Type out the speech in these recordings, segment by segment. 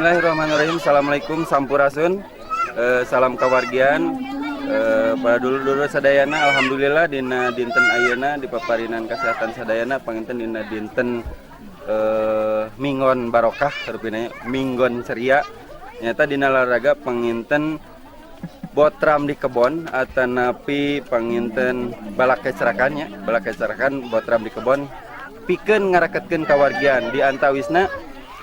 Bismillahirrahmanirrahim. Assalamualaikum, sampurasun. Salam kawargian para dulur-dulur sadayana. Alhamdulillah dina dinten ayeuna dipaparinan kesehatan sadayana, panginten dina dinten minggon barokah, rupina minggon ceria, nyata dina laraga panginten botram di kebon atanapi panginten balak kecerakannya, balak kecerakan botram di kebon pikeun ngaraketkeun kawargian. Di antawisna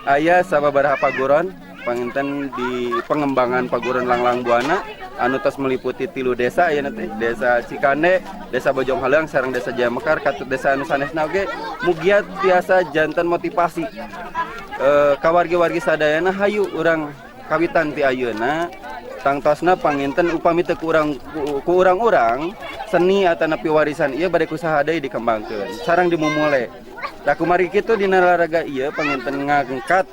aya sababaraha paguron panginten di pengembangan paguron Langlang Buana anu tos meliputi tilu desa ayeuna teh, Desa Cikande, Desa Bojong Haleung sareng Desa Jayamekar, katut desa anu sanesna oge. Mugia tiasa janten motivasi kawargi-wargi sadayana, hayu urang kawitan ti ayeuna. Tangtosna panginten upami teu ku urang-urang, seni atanapi warisan ieu bade ku saha deui dikembangkeun sareng dimumule? Tah, kumari kitu dina laraga ieu panginten ngangkat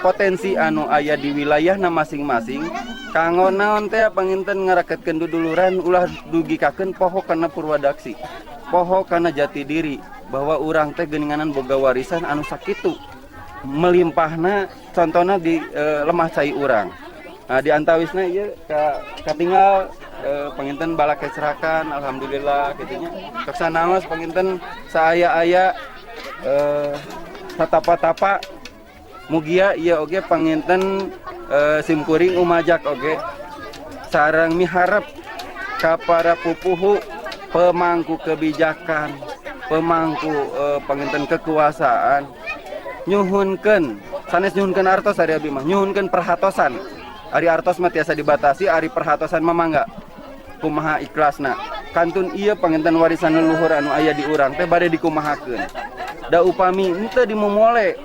potensi anu aya di wilayahna masing-masing kanggo naon teh, panginten ngaraketkeun duduluran, ulah dugikakeun poho kana purwadaksi, poho kana jati diri bahwa urang teh geuninganan boga warisan anu sakitu melimpahna, contohna di lemah cai urang. Nah, di antawisna ieu ka katinggal panginten balak kecerakan, alhamdulillah kitu nya. Tos sanaos panginten saaya-aya satapa-tapa, mugia ieu oge panginten simkuring umajak oge sareng miharep ka para pupuhu pemangku kebijakan, pemangku panginten kekuasaan, nyuhunkeun, sanes nyuhunkeun artos ari abi mah, nyuhunkeun perhatosan. Ari artos mah tiasa dibatasi, ari perhatosan mah mangga kumaha ikhlasna. Kantun ieu panginten warisan leluhur anu aya di urang teh bade dikumahakeun? Da upami henteu dimumole,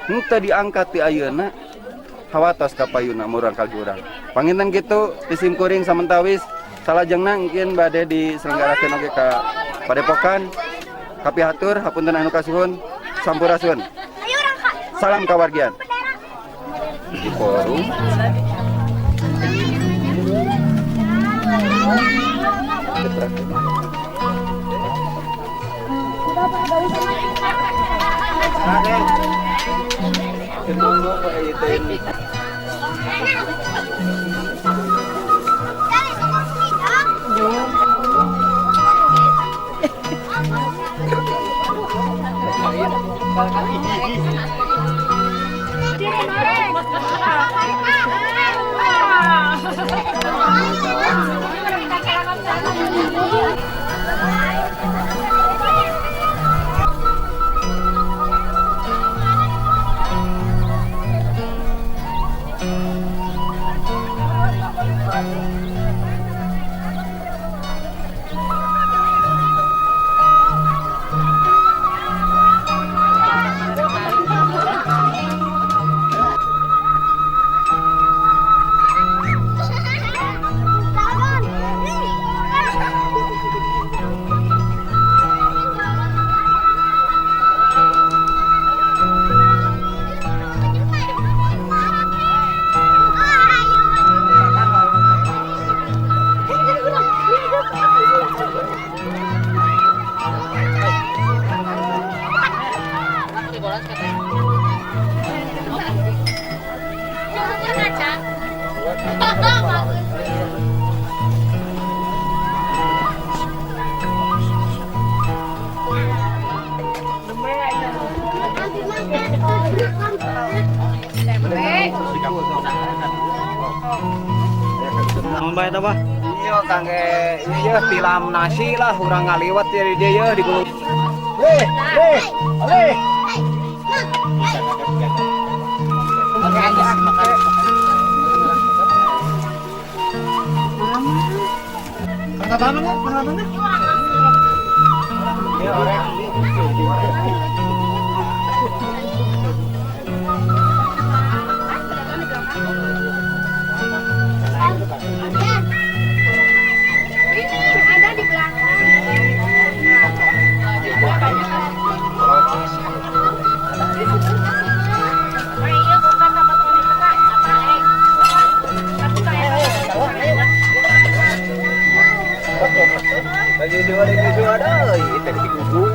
henteu diangkat ti ayeuna, hawatos ka payuna murang kali urang. Panginten kitu ti simkuring samentawis, salajengna mungkin bade diselenggarakeun oge ka padepokan. Kapihatur hapunten anu kasuhun, sampurasun, salam kawargian di forum. Naon bae eta, Bah? Iya, kangge ieu tilam nasi lah, urang ngaliwat di dieu ye di gunung. Leh, leh, leh. Iya, orek. Ini ada di belakang. Lagi dua, lagi dua dah. Itu di gugung.